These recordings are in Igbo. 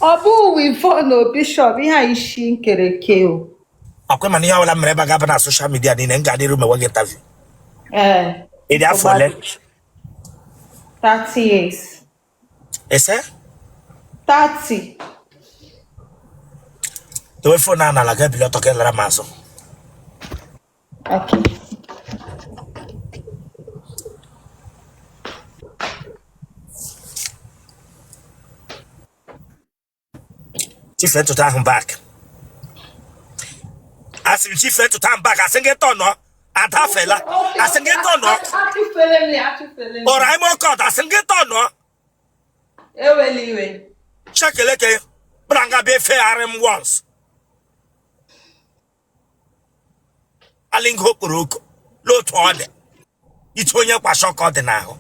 Ọ bụ weavon o, Bishop, ihe a isi m kere eke o. Ọkwa mana ihe ọbụla mere ebe a ga-aba na social media niile, m ga-adịru mewe gị interview. Ee. Ị dị afọ ole? 30 years. Ese? 30. Dowe phone a n'ala, ga ebili ọtọ ka lara m azụ. Okay. Chifee ntutu ahụ back. Asị m chifee ntutu ahụ back, asị gị tọnụọ. Adafela. Asị gị tọnụọ. Achụfere m ya, achụfere m. Ụra ime oke ọdụ, asị gị tọnụọ. Ewela iwe. Chekeleke bụra nga bịa efegharị m once. Alingo okporoko n'otu ọ dị iche onye kwashiorkor dị n'ahụ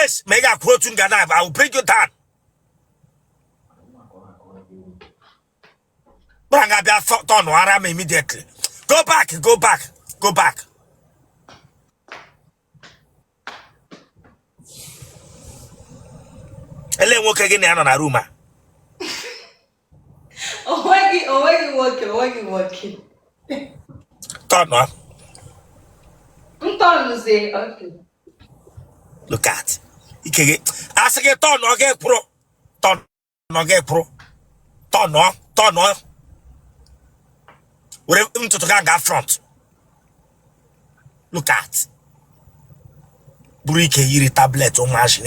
es ma ị ga-akwụ otu nga na I will bring you down. Bụra nga bịa tọnụ ara m immediately. Go back, go back, go back. Ele nwoke gị na ya nọ na room a? Onweghị, onweghị nwoke, onweghị nwoke. Tọnụ. M tọnụzie, okay. Look at ike gị. Asị gị tọnụ gị kwụrụ. Tọnụ gị kwụrụ. Tọnụ, tọnụ. Were ntutu gị gaa front. Look at. Buru ike yiri tablet ụmụazị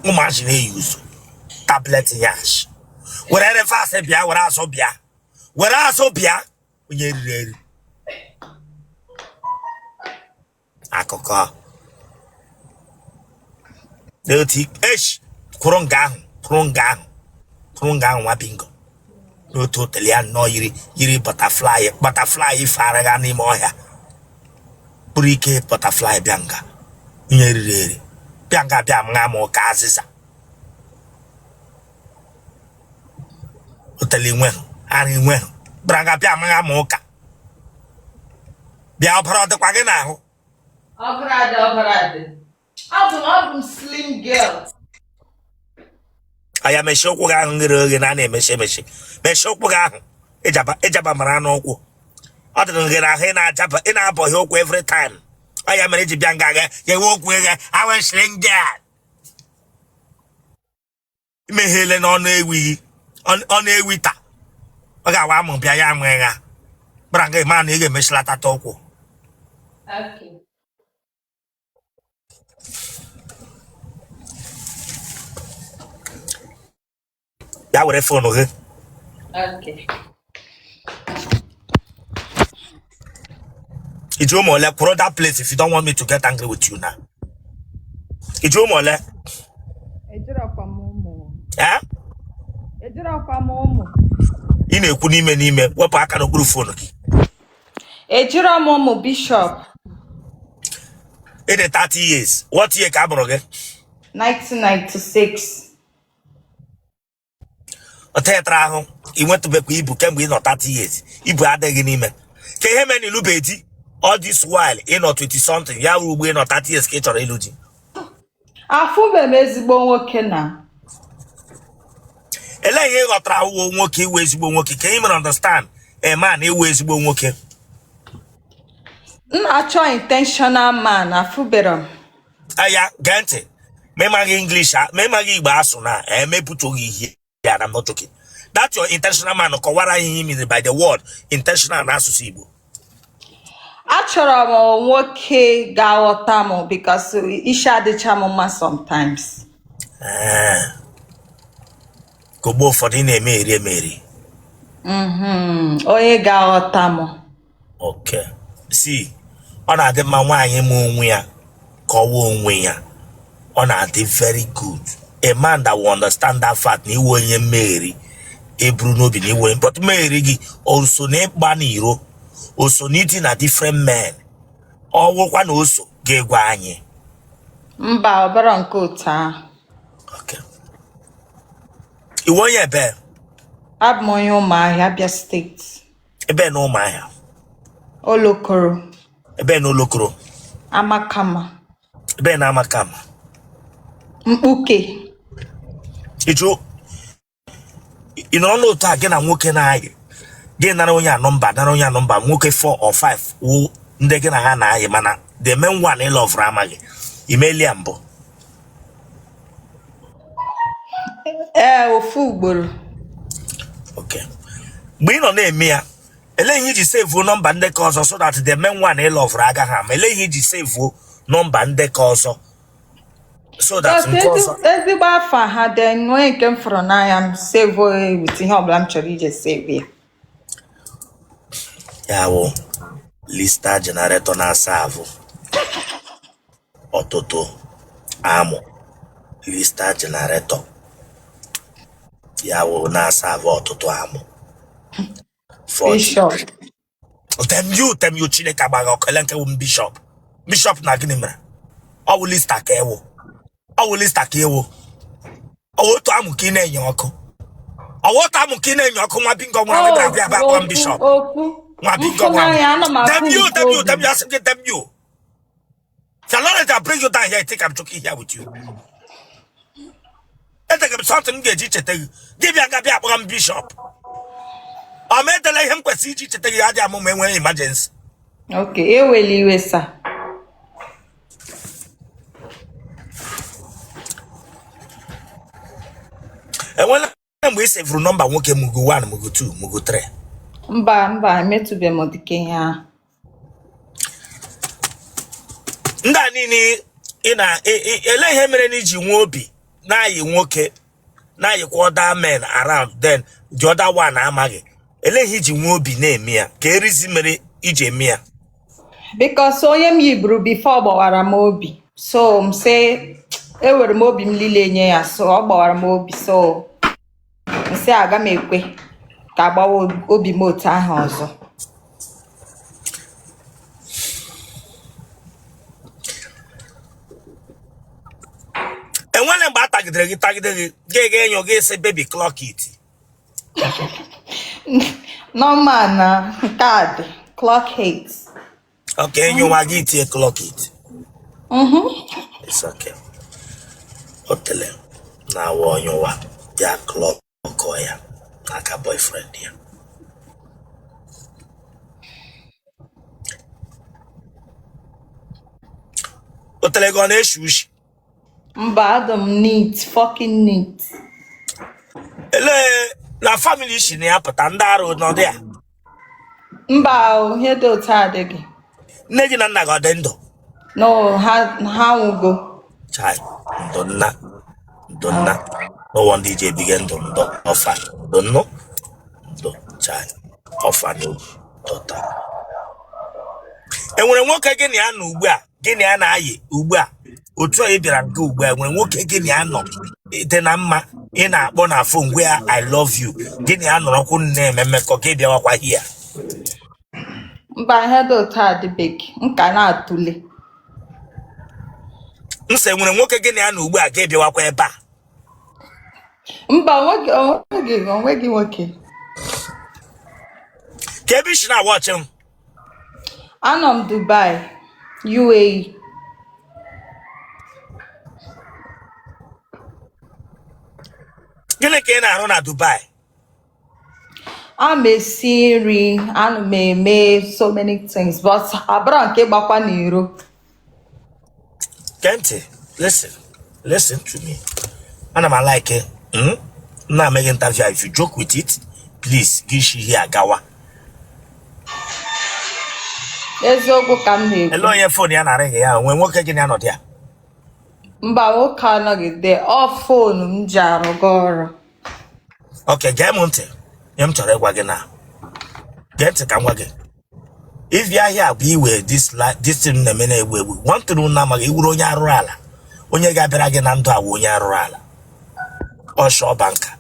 ụmụazị na-eyuzu tablet yash. Were reverse bịa, were azụ bịa, were azụ bịa, onye riri eri akụkọ n'otu echi kwụrụ nga ahụ, kwụrụ nga ahụ, kwụrụ nga ahụ, nwa bingo n'otu otele ya nnọọ yiri yiri butterfly, butterfly faraga n'ime ọhịa, bụrụ ike butterfly bịa nga, onye riri eri bịa nga bịa mṅa ma ụka azịza otele nweghị ara nweghị bịara nga bịa mṅa ma ụka bịa ọbara ọ dịkwa gị n'ahụ? Ọbara dị, ọbara dị. Abụ m slim girl. Aya mechie ụkwụ gị ahụ ghere oghe na a na-emechi emechi. Mechie ụkwụ gị ahụ ịjaba mara n'ụkwụ ọ dịrị gị n'ahụ. Ị na-ajaba, ị na-abọghị ụkwụ every time. Ọ ya mere iji bịa nga gị ga-enwe okwu eghe awe slim girl. Imeghele n'ọnụ ewighị ọnụ ewi taa ọ ga-awa amụ bịa ya amụ ịgha gbara nga ma na ị ga-emechilatata ụkwụ. Okay. Bịa were phone gị. Okay. I ji ụmụ ole? Kwụrụ that place if you don't want me to get angry with you now. I ji ụmụ ole? Ejirọkwa m ụmụ. Eh? Ejirọkwa m ụmụ. Ị na-ekwu n'ime n'ime, wepụ aka n'okpuru phone gị. Ejirọ m ụmụ, Bishop. Ị dị 30 years. What year ka a mụrụ gị? 1996. Ọ tetara ahụ ị nwetụbekwa ibu kemgbe ị nọ 30 years, ibu adịghị n'ime ka ihe mere na ịlụbe di all this while ị nọ 20 something, ya wuru ugbo ị nọ 30 years ka ị chọrọ ịlụ di. Afụbe m ezigbo nwoke na. Elee ihe ị ghọtara wụ nwoke iwu ezigbo nwoke? Ka ị mere understand a man iwu ezigbo nwoke? M na-achọ intentional man, afụbero m. Aya gee ntị, ma ị maghị English, ma ị maghị Igbo asụ na emepụtaghị ihe ya na I'm not joking. That your intentional man, kọwara ihe ị mean by the word intentional n'asụsụ Igbo. Achọrọ m nwoke ga-aghọta m because isi adịcha m mma sometimes. Ee. Ka ogbe ụfọdụ ị na-eme eri emeri. Onye ga-aghọta m. Okay. See, ọ na-adị mma nwaanyị ma onwe ya kọwa onwe ya. Ọ na-adị very good. A man that will understand that fact na iwe onye mmegheri eburu n'obi na iwe but mmegheri gị o so na ịgba n'iro, o so na idina different men, ọ wụrụkwa na o so ga-egwa anyị. Mba, ọ bụrọ nke otu ahụ. Okay. Iwe onye ebe? Abụ m onye Ụmụahịa, Abia Steeti. Ebe na Ụmụahịa? Olokoro. Ebe na Olokoro? Amakama. Ebe na Amakama? Mkpuke. Iju Ị nọrọ n'otu a gị na nwoke na-ayị, gị nara onye a nọmba, nara onye a nọmba, nwoke 4 or 5 wụ ndị gị na ha na-ayị, mana the main one ị lọvụrụ amaghị. I meela ya mbụ? Ee, ofu ugboro. Okay, mgbe ị nọ na-eme ya, elee ihe i ji sevuo nọmba ndị ka ọzọ so that the main one ị lọvụrụ agaghị ama? Elee ihe i ji sevuo nọmba ndị ka ọzọ so that Just nke ọzọ ezigbo afa ha, then nwee nke m fụrụ n'anya, m save with ihe ọbụla m chọrọ ije save ya. Ya wụ Lister generator na-asa ahụ ọtụtụ amụ. Lister generator ya wụ na-asa ahụ ọtụtụ amụ. 40. Bishop. Damn you, damn you, Chineke agbaghị ọkụ. Ele nke wụ m bishop? Bishop na gịnị mere? Ọ wụ Lister ka ị wụ, ọ wụ Lister ka ị wụ. Ọ wụ otu amụ ka ị na-enye ọkụ, ọ wụ otu amụ ka ị na-enye ọkụ. Nwa bingo nwụrụ anwụ bịara bịa bịa kpọọ m bishop. Okwu Nwa bingo nwụrụ anwụ. mfụnanya, ana m Damn afụ you, nke damn you, obi. Damn you, asị m gị damn you. Lawrence, I bring you down here, you think I'm joking here with you? Edega m something m ga-eji cheta gị, gị bịa nga bịa akpọga m bishop. Ọ ma edela ihe m kwesịrị iji cheta gị adị amụ ma enwee emergency. Okay, ewela iwe, sir. Enwela mgbe ị sevuru nọmba nwoke mugu 1, mugu 2, mugu 3? Mba, mba, emetụbeghị m dịka ihe ahụ. Ndị a niile ị na ele ihe mere na i ji nwee obi na-ayị nwoke, na-ayịkwa other men around, then the other one amaghị? Ele ihe i ji nwee obi na-eme ya? Ka erizi mere i ji eme ya? Because onye m yiburu before gbawara m obi, so m sị ewere m obi m niile nye ya, so ọ gbawara m obi, so m sị aga m ekwe ka agbawa obi m otu ahụ ọzọ. Enwere mgbe a tagidere gị, tagide gị, gị ga enyo gị sị, "Baby, clock it"? Normal na nke a dị clock it. Okay, enyowa gị tie clock it. It's okay. Otele na-awa onyowa ya clock ya n'aka boyfriend ya. Otele gị ọ na-eshi ushi? Mba, adị m neat, fucking neat. Elee na family i si na ya pụta, ndị arụ nọdụ ya? Mba o, ihe dị otu a adịghị. Nne gị na nna gị ọ dị ndụ? No, ha nwụgo. Chai, ndụ nna, ndụ nna. No wonder i ji ebige ndụ ndụ ọfa ndụ nnụ ndụ. Chai, orphanage daughter. Enwere nwoke gị na ya nọ ugbu a, gị na ya na-ayị ugbu a, otu a ị bịara nke ugbu a? Enwere nwoke gị na ya nọ dị na mma, ị na-akpọ na phone gwa ya "I love you", gị na ya nọrọkwu na-eme mmekọ, gị bịawakwa here? Mba, ihe dị otu a adịbeghị, m ka na-atụle. M sị, enwere nwoke gị na ya nọ ugbu a, gị bịawakwa ebe a? Mba, onweghị, onweghị, onweghị nwoke. Ka ebe i si na-awatch m? Anọ m Dubai, UAE. Gịnị ka ị na-arụ na Dubai? A m esi nri, ana m eme so many things, but abụrọ nke gbakwa n'iro. Gee ntị, listen, listen to me. Ana m alike na-eme gị interview. If you joke with it, please, gị shi here agawa. Eziokwu ka m Ele na-ekwu. onye phone ya na-aring ya? Nwee nwoke gị na ya nọdụ ya? Mba, nwoke anọgide, ọ phone m ji arụga ọrụ. Okay, gee m ntị, ihe m chọrọ ịgwa gị na gee ntị ka m gwa gị. If you are here bụ iwe this this thing na-eme na-egbu egbu. One thing unu amaghị, ị wụrụ onye arụrụ ala, onye ga-abịara gị na ndụ awụ onye arụrụ ala, ọshọ banka.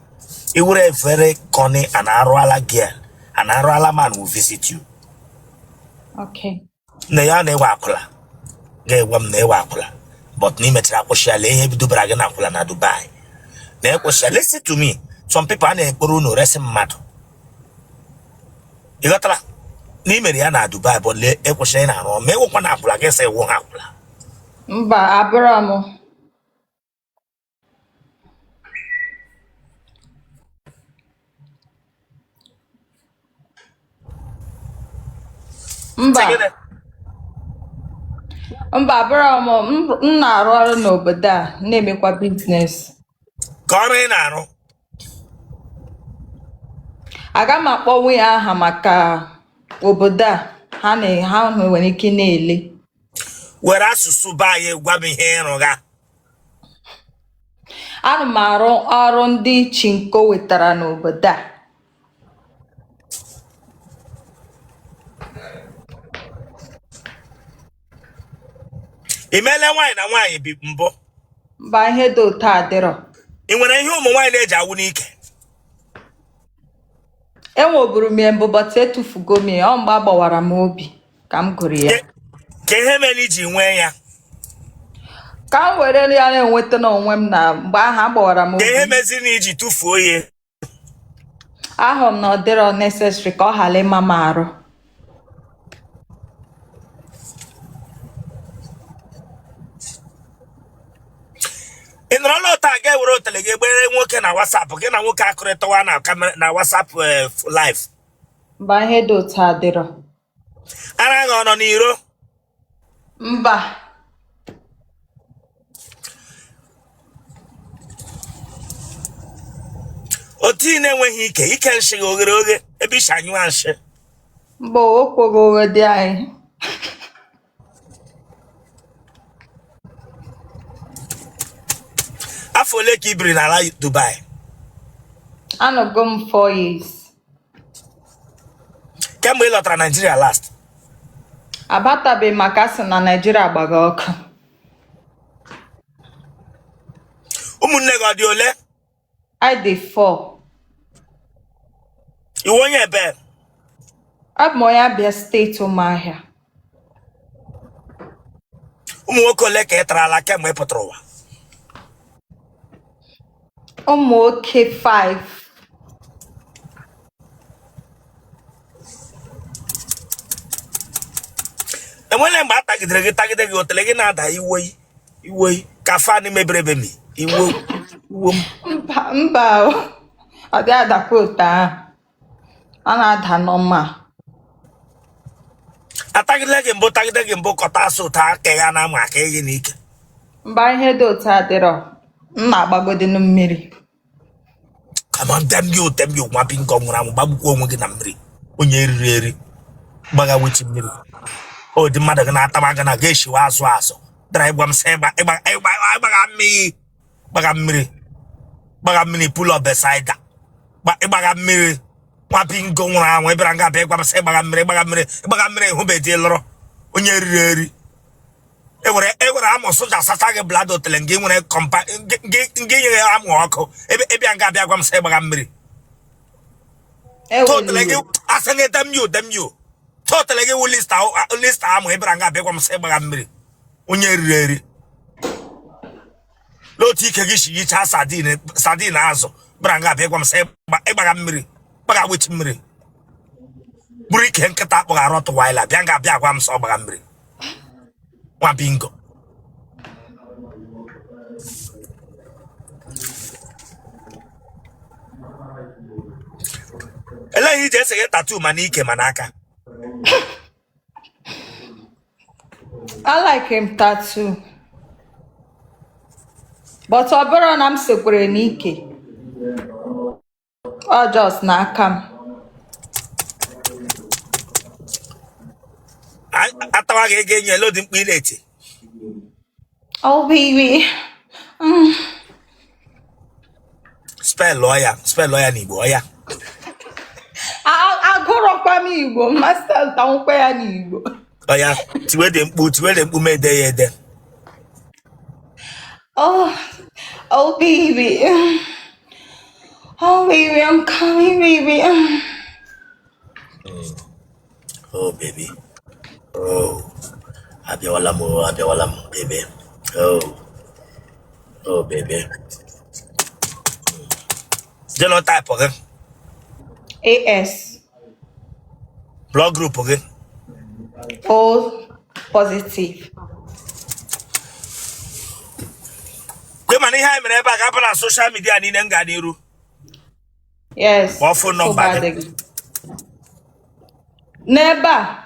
Ị wụrụ a very cunning and arụala girl, and arụala man will visit you. Okay. Nne ya na-ewe akwụla, ga-egwa m na ewe akwụla, but na ị mechara kwụsị ya. Lee ihe dubara gị na akwụla na Dubai na ekwụsị ya. Listen to me, some people a na-ekporo unu resi mmadụ. Ị ghọtara na ị mere ya na Dubai, but lee ekwesịrị ị na-arụ ma ewekwa na akwụla gị sị wụ ha akwụla. Mba, abụrọ m. Mba. Sị gịnị? Mba, abụrọ m na-arụ ọrụ n'obodo a na-emekwa business. Ka ọrụ ị na-arụ? Aga m akpọnwu ya aha maka obodo a ha na ha nwere ike na-ele. Were asụsụ be anyị gwa m ihe ị rụga. Ana m arụ ọrụ ndị chinko wetara n'obodo a. Ị meela nwaanyị na nwaanyị bi mbụ? Mba, ihe dị otu a adịrọ. Ị nwere ihe ụmụ nwaanyị na-eji awụ n'ike? Enweburu m ya mbụ but etufugo m ya. Ọ mgbe a gbawara m obi ka m gụrụ ya. Ka ihe mere iji nwee ya? Ka m were ya na-enweta n'onwe m na mgbe ahụ a gbawara m Ka ihe obi. meziri na iji tụfuo ya? Ahụrụ m na ọ dịrọ necessary ka ọ ghara ịma m arụ. Ị nọrọla otu a ga-ewere otele gị gbere nwoke na WhatsApp, gị na nwoke akụrịtawa na camera na WhatsApp live? Mba, ihe dị otu a adịrọ. Ara gị ọ nọ n'iro? Mba. Otu ị na-enweghị ike ike nshị gị oghere oghe ebe i shi anyụ nshị? Mba, o kweghị oghe dị anyị. Afọ ole ka i biri n'ala Dubai? Anọgo m 4 years. Kemgbe ị lọtara Nigeria last? Abatabeghị maka a sị na Naijiria gbaga ọkụ. Ụmụnne gị ọ dị ole? Anyị dị 4. Ị wụ onye ebe? Abụ m onye Abia steeti, Ụmụahịa. Ụmụ nwoke ole ka ị tarala kemgbe ị pụtara ụwa? Ụmụ nwoke 5. Enwere mgbe a tagidere gị tagide gị otele gị na-ada iwoi iwoi ka fan mebiri emebi iwo iwo m? Mba, mba, o. Ọ dị adakwa otu ahụ. Ọ na-ada normal. Atagidele gị mbụ tagide gị mbụ kọta asụ ụta aka ya na ama aka gị n'ike? Mba, ihe dị otu adịrọ. M na-agbagodinu mmiri. Come on, damn you, damn you, nwa bingo nwụrụ anwụ, gbagbukwa onwe gị na mmiri. Onye eriri eri gbaga wichi mmiri. O dị mmadụ gị na-ataba gị na ga-eshiwa azụ azụ. Dara ịgwa m sị ịgba ịgba ịgba ịgbaga mmiri gbaga mmiri gbaga mmiri pool of Bethesda ịgbaga mmiri nwa bingo nwụrụ anwụ ịbịara nga abịa ịgwa m sị ịgbaga mmiri ịgbaga mmiri ịgbaga mmiri hụbedị lụrụ onye eriri eri ewere ewere amụ soja sacha gị bladder otele gị nwere kọmpa gị nyere amụ ọkụ ebe ịbịa nga abịa gwa m sị ịgbaga mmiri totele gị asị gị damn you, damn you, totele gị wụ lista amụ ịbịara nga abịa gwa m sị ịgbaga mmiri onye eriri eri n'otu ike gị si yichaa sardine sardine azụ bịara nga abịa gwa m sị ịgbaga mmiri gbaga wichi mmiri bụrụ ike nkịta akpọghị Rottweiler bịa nga abịa gwa m sị ọ gbaga mmiri nwa bingo. Elee ihe iji ese gị tattoo ma n'ike ma n'aka? I like him tattoo. But ọ bụrụ na m sekwere n'ike, ọ just n'aka m. Atawa gị ego enyi ele dị mkpu ị na-eti. Oh baby. Spellụọ ya, spellụọ ya n'Igbo, ọ ya. Agụrọkwa m Igbo, master tanwukwa ya n'Igbo. Ọ ya, tiwe dị mkpu, tiwe dị mkpu ma ede ya ede. Oh, oh baby. Oh baby, I'm coming, baby. Oh baby. Oh. Abịawala m, oh, abịawala m, baby. Oh. Oh baby. Genotype gị? AS. Blood group gị? O positive. Kwe mana ihe anyị mere ebe a ga-aba na social media niile m gaa n'iru. Yes. Kpọọ phone number gị. N'ebe a.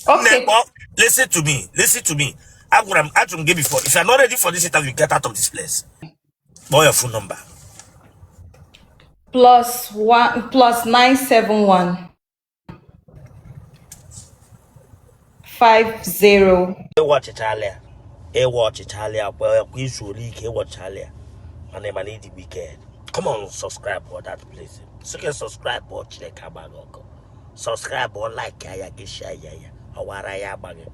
Nne Okay. kpọọ, listen to me, listen to me. Agwara m, ajụrụ m gị before, if you are not ready for this interview, get out of this place. Kpọọ your phone number. +1 +971 50. Ịwọchichala ya, ịwọchichala ya kwa kwa izu ole ike ịwọchichala ya, mana ịma na ịdị wicked. Come on, subscribe for that place. Sị subscribe ọ, Chineke agba gị ọkụ. Subscribe ọ, like ya gị, share ya, ya ọwara ya agba gị.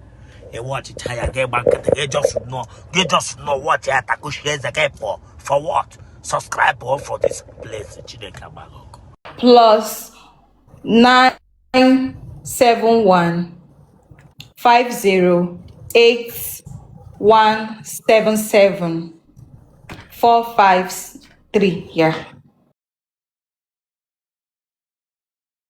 Ịwọchicha ya gị gba nkịtị gị, just nọ gị, just nọ watch ya, takushie eze gị pụọ. For what? Subscribe ọ for this place. Chineke agba gị ọkụ. +971 50 8 1 7 7 4 5 3. Yeah.